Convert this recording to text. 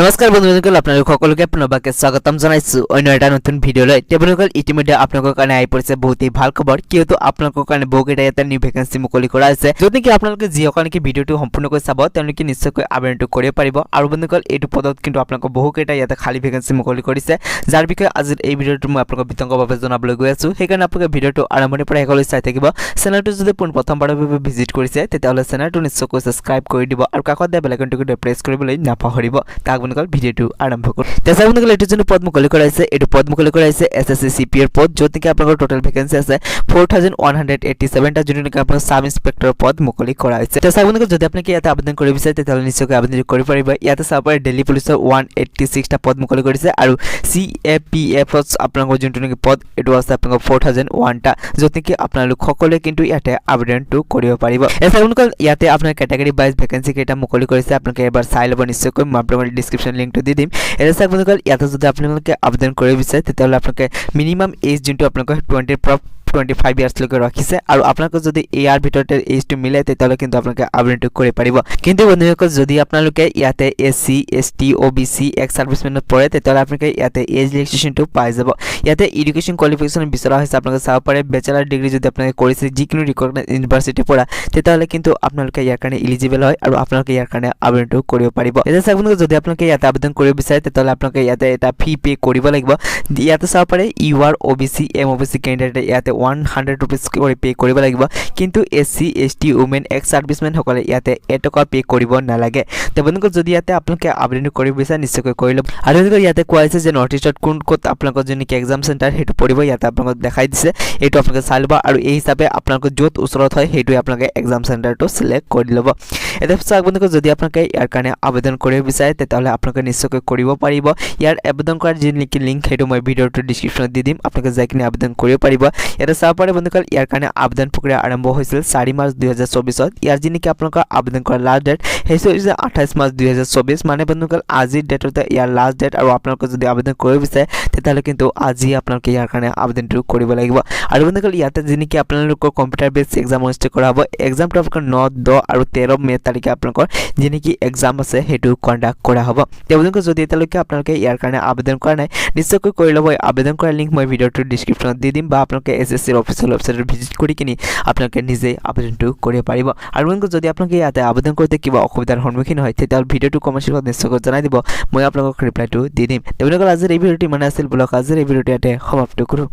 নমস্কাৰ বন্ধুসকল, আপোনালোক সকলোকে পুনৰবাৰকে স্বাগতম জনাইছোঁ অন্য এটা নতুন ভিডিঅ'লৈ। এতিয়া বন্ধুসকল, ইতিমধ্যে আপোনালোকৰ কাৰণে আহি পৰিছে বহুতেই ভাল খবৰ, কিয়তো আপোনালোকৰ কাৰণে বহুকেইটা ইয়াতে নিউ ভেকেঞ্চি মুকলি কৰা হৈছে, য'ত নেকি আপোনালোকে যিসকল নেকি ভিডিঅ'টো সম্পূৰ্ণকৈ চাব, তেওঁলোকে নিশ্চয়কৈ আবেদনটো কৰিব পাৰিব। আৰু বন্ধুসকল, এইটো পদত কিন্তু আপোনালোকৰ বহুকেইটা ইয়াতে খালী ভেকেঞ্চি মুকলি কৰিছে, যাৰ বিষয়ে আজিৰ এই ভিডিঅ'টো মই আপোনালোকক বিতংগভাৱে জনাবলৈ গৈ আছোঁ। সেইকাৰণে আপোনালোকে ভিডিঅ'টো আৰম্ভণিৰ পৰা শেষলৈ চাই থাকিব। চেনেলটো যদি পোনপ্ৰথমবাৰৰ বাবে ভিজিট কৰিছে, তেতিয়াহ'লে চেনেলটো নিশ্চয়কৈ ছাবস্ক্ৰাইব কৰি দিব আৰু কাষত দিয়া বেল আইকনটো কিন্তু প্ৰেছ কৰিবলৈ নাপাহৰিব। তাক বন্ধুসকল, ভিডিঅ'টো আৰম্ভ কৰোঁ। তেচাৰ বন্ধুসকল, এইটো যোনটো পদ মুকলি কৰা হৈছে, এইটো পদ মুকলি কৰা হৈছে S S C C P এৰ পদ, য'ত নেকি আপোনালোকৰ টোটেল ভেকেঞ্চি আছে 4187টা, যোনটো নেকি আপোনাৰ চাব ইন্সপেক্টৰৰ পদ মুকলি কৰা হৈছে। তেচাৰ বন্ধুসকল, যদি আপোনালোকে ইয়াতে আবেদন কৰিব বিচাৰে, তেতিয়াহ'লে নিশ্চয়কৈ আবেদন কৰিব পাৰিব। ইয়াতে চাব পাৰে, দিল্লী পুলিচৰ 186টা পদ মুকলি কৰিছে আৰু চি এ পি এফত আপোনালোকৰ যোনটো নেকি পদ, এইটো আছে আপোনালোকৰ 4001টা, য'ত নেকি আপোনালোক সকলোৱে কিন্তু ইয়াতে আবেদনটো কৰিব পাৰিব। এতিয়া বন্ধুসকল, ইয়াতে আপোনাৰ কেটেগৰী ৱাইজ ভেকেঞ্চি কেইটা মুকলি কৰিছে, আপোনালোকে এবাৰ চাই ল'ব নিশ্চয়কৈ। মই আপোনালোকৰ ডিছক্ৰিপশ্যন লিংকটো দি দিম। এতিয়া চাওক বন্ধুসকল, ইয়াতে যদি আপোনালোকে আবেদন কৰিব বিচাৰে, তেতিয়াহ'লে আপোনালোকে মিনিমাম এজ যোনটো আপোনালোকৰ 20ৰ পৰা 25 ইয়াৰ্ছলৈকে ৰাখিছে আৰু আপোনালোকে যদি ইয়াৰ ভিতৰতে এইজটো মিলে, তেতিয়াহ'লে কিন্তু আপোনালোকে আবেদনটো কৰিব পাৰিব। কিন্তু বন্ধুসকল, যদি আপোনালোকে ইয়াতে এছ চি, এছ টি, অ' বি চি, এক্স ছাৰ্ভিচমেনত পৰে, তেতিয়াহ'লে আপোনালোকে ইয়াতে এজ ৰিলেক্সেশ্যনটো পাই যাব। ইয়াতে এডুকেশ্যন কোৱালিফিকেশ্যন বিচৰা হৈছে, আপোনালোকে চাব পাৰে, বেচেলাৰ ডিগ্ৰী যদি আপোনালোকে কৰিছে যিকোনো ৰিকগনাইজ ইউনিভাৰ্চিটিৰ পৰা, তেতিয়াহ'লে কিন্তু আপোনালোকে ইয়াৰ কাৰণে ইলিজিবল হয় আৰু আপোনালোকে ইয়াৰ কাৰণে আবেদনটো কৰিব পাৰিব। এতিয়া চাওক বন্ধুসকল, যদি আপোনালোকে ইয়াতে আবেদন কৰিব বিচাৰে, তেতিয়াহ'লে আপোনালোকে ইয়াতে এটা ফি পে' কৰিব লাগিব। ইয়াতে চাব পাৰে, U R, O' B C, M O' B C কেণ্ডিডেটে ইয়াতে 100 ৰুপিজ কৰি পে' কৰিব লাগিব। কিন্তু S C, S T, women, ex ছাৰ্ভিচমেনসকলে ইয়াতে 1 টকা পে' কৰিব নালাগে। তো বন্ধুসকল, যদি ইয়াতে আপোনালোকে আবেদন কৰিব বিচাৰে, নিশ্চয়কৈ কৰি ল'ব। আৰু বন্ধুসকল, ইয়াতে কোৱা হৈছে যে নৰ্থ ইষ্টত কোন ক'ত আপোনালোকৰ যোন নেকি এক্সাম চেণ্টাৰ, সেইটো পৰিব, ইয়াতে আপোনালোকক দেখাই দিছে। এইটো আপোনালোকে চাই ল'ব আৰু এই হিচাপে আপোনালোকৰ য'ত ওচৰত হয়, সেইটোৱে আপোনালোকে এক্সাম চেণ্টাৰটো চিলেক্ট কৰি ল'ব। এতিয়া চাওক বন্ধুসকল, যদি আপোনালোকে ইয়াৰ কাৰণে আবেদন কৰিব বিচাৰে, তেতিয়াহ'লে আপোনালোকে নিশ্চয়কৈ কৰিব পাৰিব। ইয়াৰ আবেদন কৰাৰ যি নেকি লিংক, সেইটো মই ভিডিঅ'টোৰ ডিছক্ৰিপশ্যনত দি দিম, আপোনালোকে যাই কিনে আবেদন কৰিব পাৰিব। ইয়াতে চাব পাৰে বন্ধুসকল, ইয়াৰ কাৰণে আবেদন প্ৰক্ৰিয়া আৰম্ভ হৈছিল 4 মাৰ্চ 2024ত। ইয়াৰ যি নেকি আপোনালোকৰ আবেদন কৰাৰ লাষ্ট ডেট, সেইটো হৈছে 28 মাৰ্চ 2024। মানে বন্ধুসকল, আজিৰ ডেটতে ইয়াৰ লাষ্ট ডেট আৰু আপোনালোকে যদি আবেদন কৰিব বিচাৰে, তেতিয়াহ'লে কিন্তু আজি আপোনালোকে ইয়াৰ কাৰণে আবেদনটো কৰিব লাগিব। আৰু বন্ধুসকল, ইয়াতে যি নেকি আপোনালোকৰ কম্পিউটাৰ বেছ এক্সাম অনুষ্ঠিত কৰা হ'ব, এক্সামটো আপোনালোকৰ 9, 10 আৰু 13 মে' তাৰিখে আপোনালোকৰ যি নেকি এক্সাম আছে, সেইটো কণ্ডাক্ট কৰা হ'ব। তেওঁলোকে যদি এতিয়ালৈকে আপোনালোকে ইয়াৰ কাৰণে আবেদন কৰা নাই, নিশ্চয়কৈ কৰি ল'ব। আবেদন কৰাৰ লিংক মই ভিডিঅ'টোৰ ডিছক্ৰিপশ্যনত দি দিম বা আপোনালোকে এছ এছ চিৰ অফিচিয়েল ৱেবছাইটত ভিজিট কৰি কিনি আপোনালোকে নিজেই আবেদনটো কৰিব পাৰিব। আৰু বন্ধুসকল, যদি আপোনালোকে ইয়াতে আবেদন কৰোঁতে কিবা অসুবিধাৰ সন্মুখীন হয়, তেতিয়াহ'লে ভিডিঅ'টো কমেণ্ট ছেকশ্যনত নিশ্চয়কৈ জনাই দিব, মই আপোনালোকক ৰিপ্লাইটো দি দিম। তেওঁলোকৰ আজিৰ এই ভিডিঅ'টো ইমানে আছিল। বোলক, আজিৰ এই ভিডিঅ'টো ইয়াতে সমাপ্ত কৰোঁ।